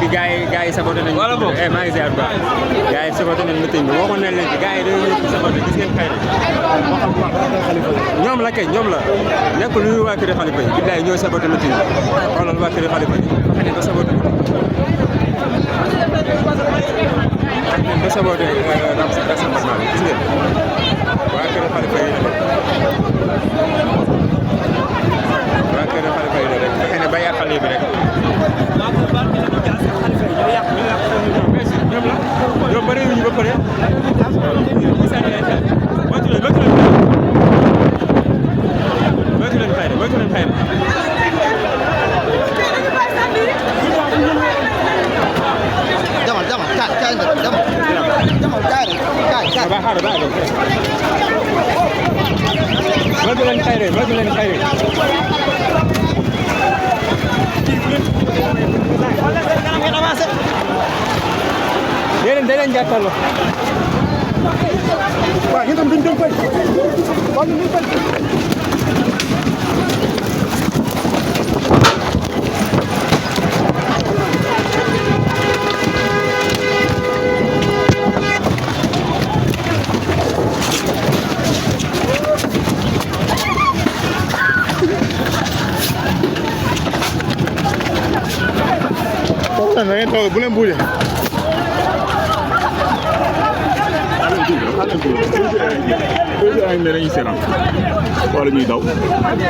bi gars yi saboté nañu. wala boog maa ngi ziar bu baax. gars yi saboté nañu meeting bi waxoon nañ leen ci gars yi dañoo ñëw saboté gis ngeen xëy na. ñoom la kay ñoom la nekkul lu waa kër Khalifa yi billaay ñoo saboté meeting bi xoolal waa kër Khalifa yi fexe nañ ba saboté ba saboté rassemblement bi gis ngeen waa kër Khalifa yi waa kër Khalifa yi rek fexe ne ba yàqal yi bi rek. ñoom bëri wuñu ba pare moytu leen xayma moytu leen xayma. demal kaay moytu leen xayma. Deden jàkkaarloo. waaw yéen tam duñ dem fay. waaw ñu ngi fay. da ngeen toog bu leen bougé. xale bu ay ne dañuy seetaan wala ñuy daw.